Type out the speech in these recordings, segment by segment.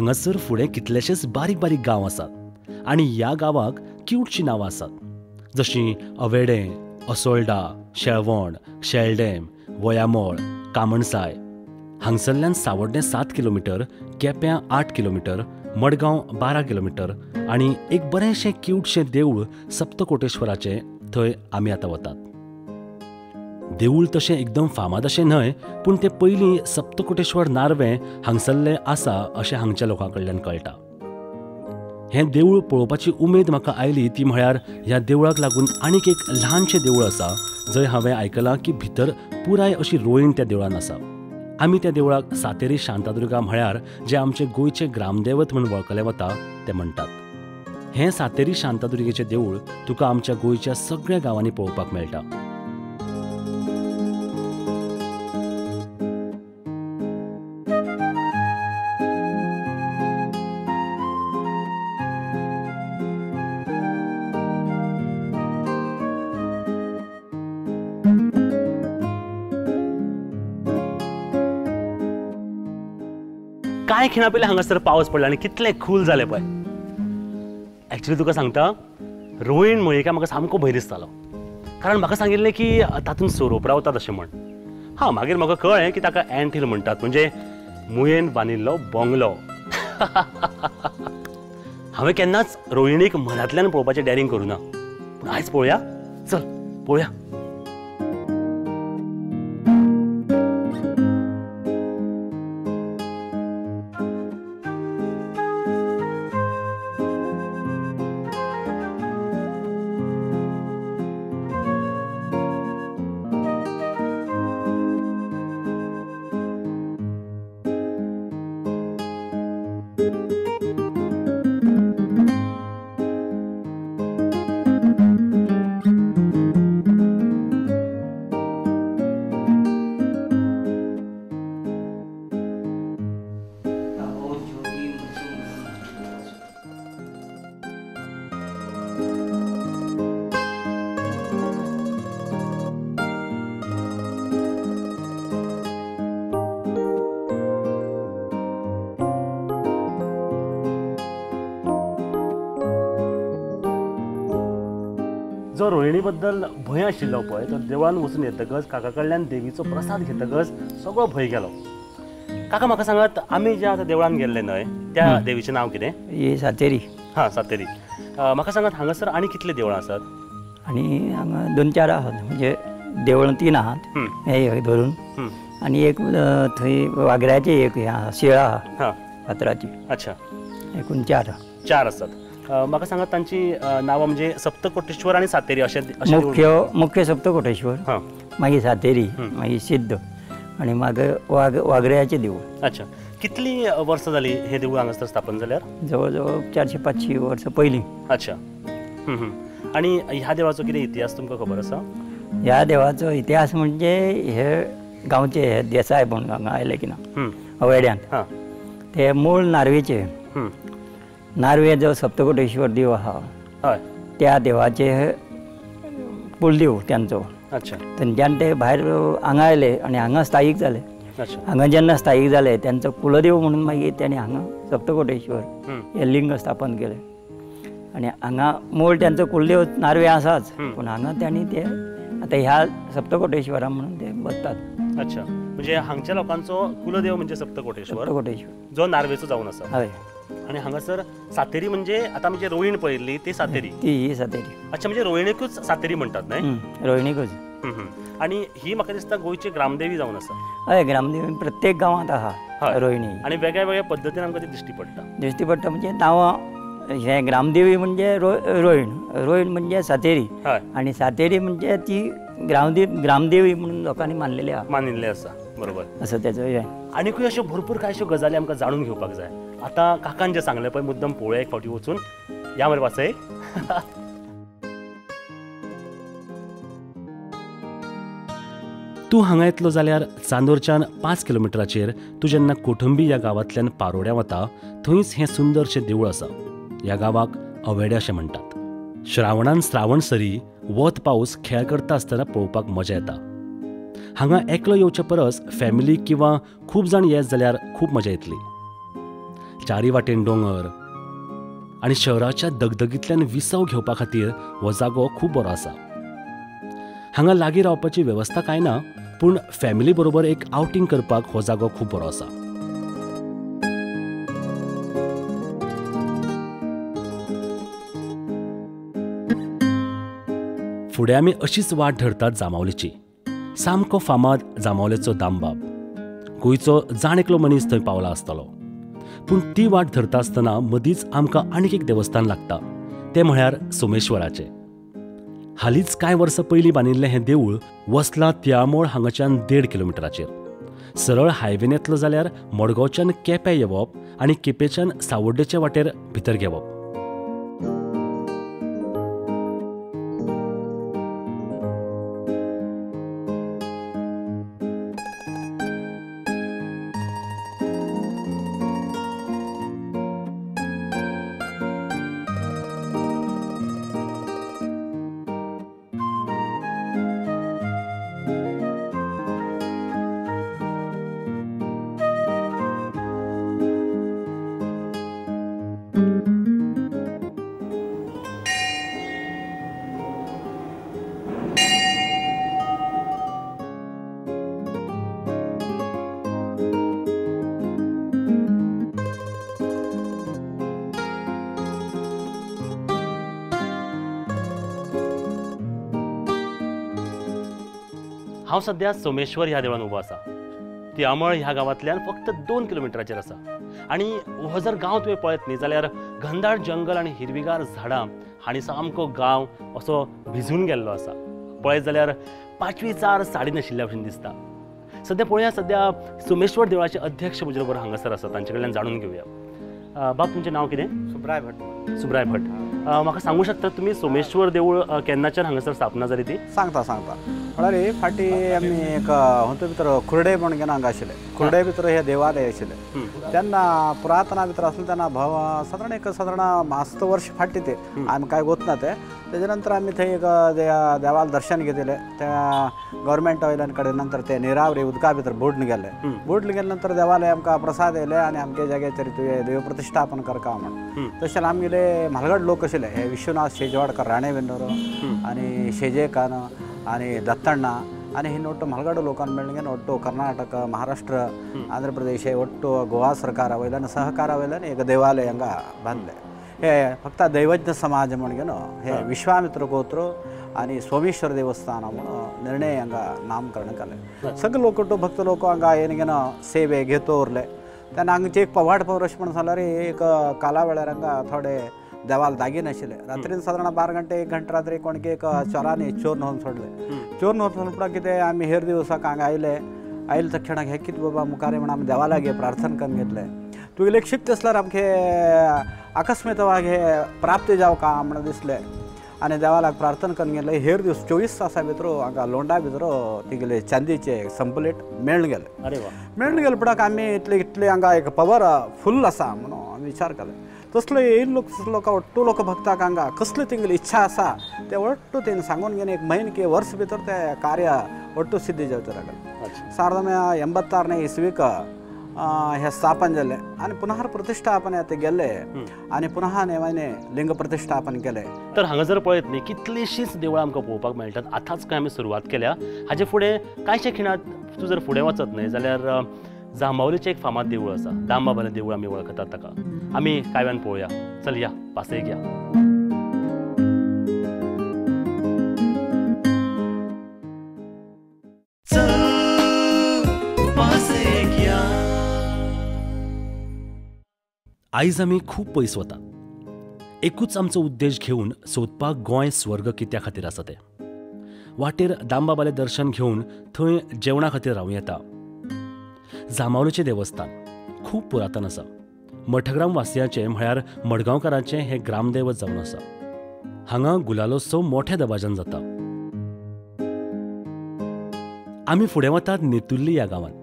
हांगासर फुडें कितलेशेच बारीक बारीक गांव आसात आनी ह्या गांवाक क्यूटशीं नांवां आसात, जशीं अवेडें, असोल्डा, शेळवण, शेलडेम, वयामोळ, कामणसाय. हांगसरल्यान सावड्डें 7 किलोमिटर, केप्यां 8 किलोमिटर, मडगांव 12 किलोमिटर आनी एक बरेंशें क्यूटशें देवूळ सप्तकोटेश्वराचें, थंय आमी आतां वतात. देवूळ तशें एकदम फामाद अशें न्हय, पूण तें पयलीं सप्तकोटेश्वर नार्वें हांगसरलें आसा अशें हांगच्या लोकां कडल्यान कळटा. हें देवूळ पळोवपाची उमेद म्हाका आयली ती म्हळ्यार ह्या देवळाक लागून आनीक एक ल्हानशें देवूळ आसा, जंय हांवें आयकलां की भितर पुराय अशी रोयण त्या देवळान आसा. आमी त्या देवळाक सातेरी शांतादुर्गा म्हळ्यार जें आमचें गोंयचें ग्रामदैवत म्हूण वळखलें वता तें म्हणटात. हें सातेरी शांतादुर्गेचें देवूळ तुका आमच्या गोंयच्या सगळ्या गांवांनी पळोवपाक मेळटा. कांय खिणा पयलीं हांगासर पावस पडला आनी कितलें खूल जालें पळय. एक्चुली तुका सांगता, रोयण म्हळी काय म्हाका सामको भंय दिसतालो, कारण म्हाका सांगिल्लें की तातूंत सोरोप रावतात अशें म्हण. हां, मागीर म्हाका कळ्ळें की ताका एंट हिल म्हणटात, म्हणजे मुयेन बांदिल्लो बंगलो. हांवें केन्नाच रोयणीक मनांतल्यान पळोवपाचें डॅरिंग करूं ना, पूण आयज पळोवया, चल पळोवया. जो रोहिणी बद्दल भंय आशिल्लो पळय तो देवळान वचून येतकच काका कडल्यान देवीचो प्रसाद घेतकच सगळो भंय गेलो. काका म्हाका सांगात, आमी ज्या आतां देवळान गेल्ले न्हय त्या देवीचें नांव कितें? ही सातेरी. हां, सातेरी. म्हाका सांगात हांगासर आनी कितले देवळां आसात? आनी हांगा 2-4 आसात, म्हणजे देवळां 3 आहात हे धरून, आनी एक थंय वागऱ्याचें एक हें आहा, शिळा आहा फातराची. अच्छा, एकूण 4 4 आसात. म्हाका सांगात तांची नांवां, म्हणजे सप्तकोटेश्वर आनी सातेरी अशें? मुख्य सप्तकोटेश्वर, मागीर सातेरी, मागीर सिद्ध, आनी मागीर वागऱ्याचें देवूळ. अच्छा, कितलीं वर्सां जालीं हें देवूळ हांगासर स्थापन जाल्यार? जवळ जवळ 400-500 वर्सां पयलीं. अच्छा. आनी ह्या देवळाचो कितें इतिहास तुमकां खबर आसा? ह्या देवाचो इतिहास म्हणजे हे गांवचे हे देसाय म्हूण हांगा आयले की ना अवेड्यान, ते मूळ नार्वेचे. नार्वे जो सप्तकोटेश्वर देव आहा त्या देवाचे कुलदेव त्यांचो. अच्छा. थंयच्यान ते भायर हांगा आयले आनी हांगा स्थायीक जाले. हांगा जेन्ना स्थायीक जाले त्यांचो कुलदेव म्हणून मागीर तेणी हांगा सप्तकोटेश्वर हे लिंग स्थापन केलें. आनी हांगा मूळ त्यांचो कुलदेव नार्वे आसाच, पूण हांगा तेणी ते आतां ह्या सप्तकोटेश्वरा म्हणून ते बसतात. अच्छा, म्हणजे हांगच्या लोकांचो कुलदेव म्हणजे सप्तकोटेश्वर, सप्तकोटेश्वर जो नार्वेचो जावन आसा. हय. आनी हांगासर सातेरी म्हणजे आतां आमी जे रोयण पळयल्ली ती सातेरी, ती ही सातेरी. अच्छा, म्हणजे रोयणीकूच सातेरी म्हणटात न्हय? रोयणीकूच. आनी ही म्हाका दिसता गोंयची ग्रामदेवी जावन आसा. हय, ग्रामदेवी प्रत्येक गांवांत आहा रोयणी, आनी वेगळ्या वेगळ्या पद्दतीन आमकां ती दिश्टी पडटा. दिश्टी पडटा म्हणजे नांवां, हे ग्रामदेवी म्हणजे रोयण, रोयण म्हणजे सातेरी, आनी सातेरी म्हणजे ती ग्रामदेवी म्हणून लोकांनी मानलेली आहा, मानिल्लें आसा. बरोबर असो तेचो हें. आनीकूय अश्यो भरपूर कांयश्यो गजाली आमकां जाणून घेवपाक जाय. आतां काकान जें सांगलें पळय, मुद्दम पळोवया एक फावटी वचून. या मरे वाचय. तूं हांगा येतलो जाल्यार चांदोरच्यान 5 किलोमिटराचेर तूं जेन्ना कोठंबी ह्या गांवांतल्यान पारोड्या वता थंयच हें सुंदरशें देवूळ आसा. ह्या गांवाक अवेडे अशें म्हणटात. श्रावणान श्रावण सरी वत पावस खेळ करता आसतना पळोवपाक मजा येता. हांगा एकलो येवचे परस फॅमिली किंवा खूब जाण येत जाल्यार खूब मजा येतली. चारी वाटेन दोंगर आनी शहराच्या दगदगींतल्यान विसव घेवपा खातीर हो जागो खूब बरो आसा. हांगा लागीं रावपाची वेवस्था कांय ना, पूण फॅमिली बरोबर एक आवटींग करपाक हो जागो खूब बरो आसा. फुडें आमी अशीच वाट धरतात जांबावलेची. सामको फामाद जांबावलेचो दामबाब. गोंयचो जाण एकलो मनीस थंय पावला आसतलो. पूण ती वाट धरता आसतना मदींच आमकां आनीक एक देवस्थान लागता, तें म्हळ्यार सोमेश्वराचें. हालींच कांय वर्सां पयलीं बांदिल्लें हें देवूळ वसलां तिळामोळ हांगाच्यान 1.5 किलोमिटराचेर. सरळ हायवेन येतलो जाल्यार मडगांवच्यान केपें येवप आनी केपेंच्यान सावड्डेचे वाटेर भितर घेवप. हांव सद्या सोमेश्वर ह्या देवळान उबो आसा. तिळामळ ह्या गांवांतल्यान फक्त 2 किलोमिटराचेर आसा. आनी हो जर गांव तुवें पळयत न्ही जाल्यार घनदाट जंगल आनी हिरवीगार झाडां हांणी सामको गांव असो भिजून गेल्लो आसा. पळयत जाल्यार पांचवीचार साडी नाशिल्ल्या भशेन दिसता. सद्या पळोवया, सद्या सोमेश्वर देवळाचे अध्यक्ष म्हजे बरोबर हांगासर आसा, तांचे कडल्यान जाणून घेवया. बाब, तुमचें नांव कितें? सुब्राय भट. सुब्राय भट, म्हाका सांगू शकता तुमी सोमेश्वर देवूळ केन्नाच्यान हांगासर स्थापना जाली ती? सांगता सांगता. म्हळ्यार फाटीं आमी एक हंतू भितर खुर्डे म्हण घेवन हांगा आशिल्ले. खुर्डे भितर हे देवालय आशिल्ले तेन्ना पुरातना भितर आसलें तेन्ना भव सादारण एक सादारण मास्त वर्ष फाटीं ते आमी कांय वतना ते. तेजे नंतर आमी थंय एक देवाल दर्शन घेतिल्लें त्या गव्हर्मेंट वयल्यान कडेन. नंतर ते निरावरी उदका भितर बुडून गेले. बुडून गेले नंतर देवालय आमकां प्रसाद येयले आनी आमगे जाग्याचेर तुवें देव प्रतिश्ठापन करका म्हण. तशें आमगेले म्हालगड लोक आशिल्ले हे विश्वनाथ शेजवाडकर राणेबेन्नूर आनी शेजेकान आनी दत्तण्णा आनी हे ಒಟ್ಟು ಮಲಗಡು ಲೋಕಾನ್ ಮೇಳಿಗೆ ಒಟ್ಟು ಕರ್ನಾಟಕ, ಮಹಾರಾಷ್ಟ್ರ, ಆಂಧ್ರ ಪ್ರದೇಶ ಒಟ್ಟು ಗೋವಾ ಸರ್ಕಾರ ವೈಲನ ಸಹಕಾರ ವೈಲನ ಈಗ ದೇವಾಲಯ ಹಂಗ ಬಂದಲೆ. हे फक्त दैवज्ञ समाज म्हणून हे विश्वामित्र गोत्र आणि सोमेश्वर देवस्थान म्हणून निर्णय हांगा नामकरण केलें. सगळे लोक भक्त लोक हांगा येनगेन सेवे घेतो उरले. तेन्ना हांगचे एक पवाड पवर अशें म्हणून सांगल्यार एक काला वेळार हांगा थोडे देवाल दागी नाशिल्ले. रात्रीन सादारण 12 घंटे 1 घंटे रात्री कोणके एक चोरांनी चोर न्होवन सोडले. चोर न्होवन सोडपा कितें आमी हेर दिवसाक हांगा आयले. आयले तक्षणाक हे कितें बाबा मुखार म्हण आमी देवालागे प्रार्थना करून घेतले. तुगेले एक शिक्त आसल्यार आमके अकस्मात हे प्राप्ती जावं का म्हणून दिसलें आनी देवालाक प्रार्थना करून गेले. हेर दिवस 24 तासां भितर हांगा लोंडा भितर तिगेले चांदीचे संपलेट मेळून गेले. अरे वा. मेळून गेले पडाक आमी इतले इतले हांगा एक पवर फुल आसा म्हणून आमी विचार केले. तसलो येयल्लो लोक तसलो लोक ಒಟ್ಟು लोक भक्ताक हांगा कसली तेंगेली इच्छा आसा ते ಒಟ್ಟು तेणी सांगून घेवन एक म्हयनो की वर्स भितर ते कार्य ಒಟ್ಟು सिद्धी जावचें लागलें. 1986 इस्वीक हे स्थापन जालें आनी पुनः प्रतिश्ठापन ते गेले आनी पुनः नेमाने लिंग प्रतिश्ठापन केलें. तर हांगा जर पळयत न्ही कितलींशींच देवळां आमकां पळोवपाक मेळटात. आतांच काय आमी सुरवात केल्या, हाजे फुडें कांयशे खिणांत तूं जर फुडें वचत न्हय जाल्यार जांबावलीचें एक फामाद देवूळ आसा, दामबाबालें देवूळ आमी वळखतात ताका. आमी कांय वेळान पळोवया. चल या पासयेक या. आयज आमी खूब पयस वतात. एकूच आमचो उद्देश घेवन सोदपाक गोंय स्वर्ग कित्या खातीर आसा तें. वाटेर दामबाबालें दर्शन घेवन थंय जेवणा खातीर रावूं येता. जांबावलेचें देवस्थान खूब पुरातन आसा. मठग्राम वासियांचें म्हळ्यार मडगांवकारांचें हें ग्रामदैवत जावन आसा. हांगा गुलालोत्सव मोठ्या दबाज्यान जाता. आमी फुडें वतात नेतुर्ली ह्या गांवांत.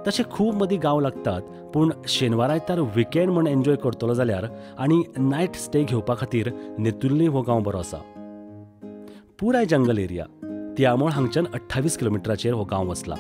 तशें खूब मदीं गांव लागतात, पूण शेनवार आयतार विकेंड म्हण एन्जॉय करतलो जाल्यार आनी नायट स्टे घेवपा खातीर नेतुर्ली हो गांव बरो आसा. पुराय जंगल एरिया तिळामोळ हांगच्यान 28 किलोमिटराचेर हो गांव वसला.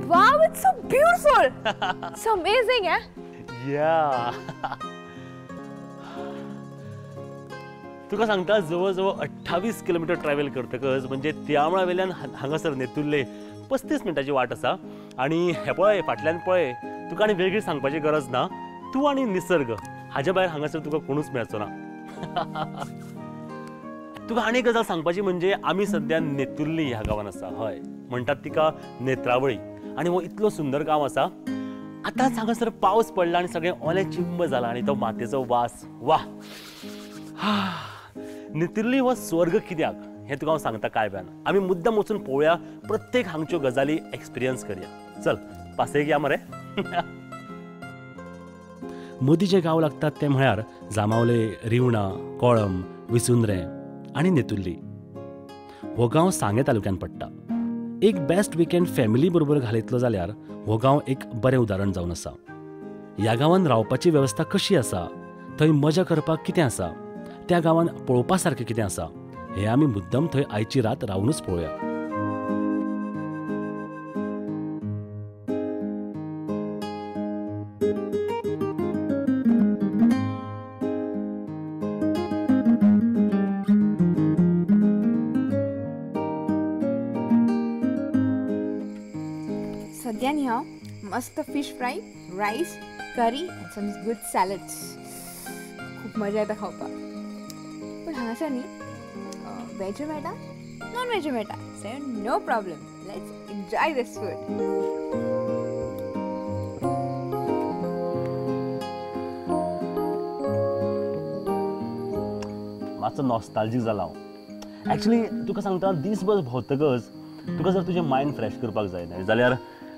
Wow, it's so beautiful. Beautiful. It's amazing, eh? Yeah. तुका सांगता जवळ जवळ 28 किलोमिटर ट्रॅव्हल करतकच म्हणजे त्यामळा वेल्यान हांगासर नेतुर्ले 35 मिनटाची वाट आसा. आनी हे पळय फाटल्यान पळय, तुका आनी वेगळी सांगपाची गरज ना, तूं आनी निसर्ग हाज्या भायर हांगासर तुका कोणूच मेळचो ना. तुका आनी एक गजाल सांगपाची म्हणजे आमी सद्या नेतुर्ली ह्या गांवान आसा. हय, म्हणटात तिका नेत्रावळी, आनी हो इतलो सुंदर गांव आसा. आतांच हांगासर पावस पडला आनी सगळें ओलें चिंब जाला आनी तो मातयेचो वास, वा. नेतुर्ली हो स्वर्ग कित्याक हें तुका हांव सांगता काय वेळान. आमी मुद्दम वचून पळोवया, प्रत्येक हांगच्यो गजाली एक्सपिरियन्स करया. चल पासयेक या मरे. मदीं जे गांव लागतात ते म्हळ्यार जांबावले, रिवणा, कोळम, विसुंद्रें आनी नेतुर्ली. हो गांव सांगें तालुक्यान पडटा. एक बेस्ट विकेंड फॅमिली बरोबर घालयतलो जाल्यार हो गांव एक बरें उदाहरण जावन आसा. ह्या गांवान रावपाची वेवस्था कशी आसा, थंय मजा करपाक कितें आसा, त्या गांवान पळोवपा सारकें कितें आसा, हें आमी मुद्दम थंय आयची रात रावूनच पळोवया. सद्या न्ही हांव मस्त fish fry, rice, curry and some good salads. खूब मजा येता खावपाक. पूण हांगासर न्ही वेज मेळटा, नॉन वेज मेळटा, so no problem. Let's enjoy this food. मातसो नॉस्ताल्जीक जाला हांव. एक्चुली तुका सांगता, दीसभर भोंवतकच तुका जर तुजें मायंड फ्रेश करपाक जाय न्हय जाल्यार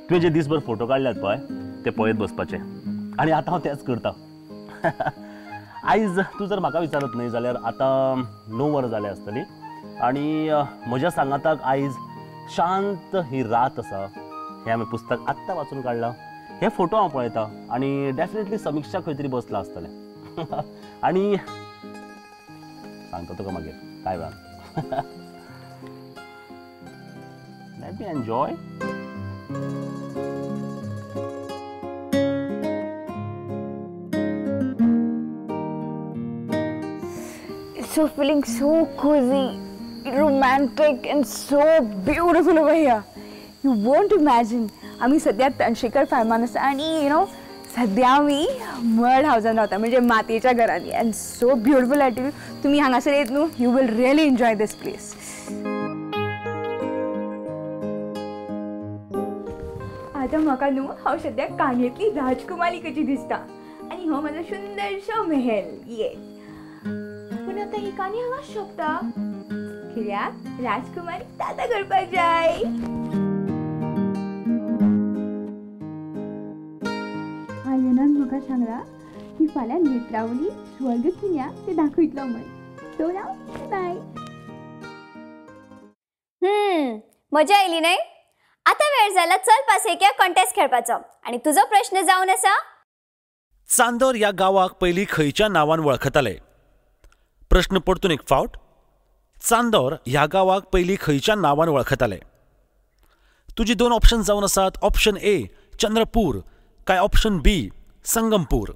तुवें जे दीसभर फोटो काडल्यात पळय ते पळयत बसपाचे, आनी आतां हांव तेंच करता. आयज तूं जर म्हाका विचारत न्हय जाल्यार आतां 9 वरां जाल्या आसतलीं आनी म्हज्या सांगाताक आयज शांत ही रात आसा. हें हांवें पुस्तक आत्तां वाचून काडलां, हे फोटो हांव पळयतां आनी डेफिनेटली समिक्षा खंय तरी बसलां आसतलें. आनी सांगता तुका मागीर काय वेळान. Let me enjoy. So feeling so cozy, romantic and so beautiful over here. You won't imagine. आम्ही सध्या तणशेकर फार्मान आसा आनी you know सध्या आमी मड हावजान रावता, म्हणजे मातयेच्या घरांनी. And so beautiful at you. तुमी हांगासर येत न्हू, you will really enjoy this place. आतां म्हाका न्हू हांव सद्या काणयेंतली राजकुमारी कशी दिसता आनी हो म्हजो सुंदरसो मेहेल. ये पूण आतां ही काणी हांगा सोंपता कित्याक राजकुमारी ताता करपाक जाय. आर्यनान म्हाका सांगलां की फाल्यां नेत्रावली स्वर्ग किन्या ते दाखयतलो म्हण. सो नाव बाय. मजा आयली न्हय? आतां वेळ जाला चल पासयेक कॉन्टेस्ट खेळपाचो आनी तुजो प्रश्न जावन आसा, चांदोर ह्या गांवाक पयलीं खंयच्या नांवान वळखताले? प्रश्न परतून एक फावट, चांदोर ह्या गांवाक पयलीं खंयच्या नांवान वळखताले? तुजी 2 ऑप्शन जावन आसात, ऑप्शन ए चंद्रपूर काय ऑप्शन बी संगमपूर.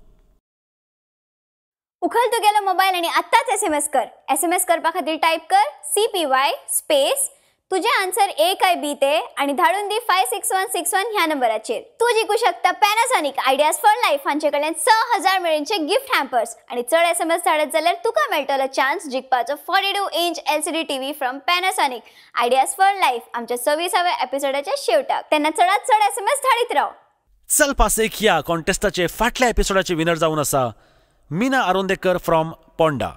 उखल तुगेलो मोबायल आनी आत्ताच SMS कर. SMS करपा खातीर टायप कर CPY space तुझे आन्सर ए काय बी ते आणि धाडून दी 56161 ह्या नंबराचेर. तू जिखू शकता पॅनासॉनिक आयडियाज फॉर लायफ हांचे कडल्यान 6000 मेरेनचे गिफ्ट हॅम्पर्स आणि चड SMS धाडत जाल्यार तुका मेळटलो chance जिखपाचो 42 inch LCD TV from Panasonic ideas for life आमच्या 26व्या एपिसोडाच्या शेवटाक. तेन्ना चडात चड SMS धाडीत राव. चल पासयेक ह्या कॉन्टेस्टाचे फाटल्या एपिसोडाचे विनर जावन आसा मीना आरोंदेकर फ्रॉम पोंडा.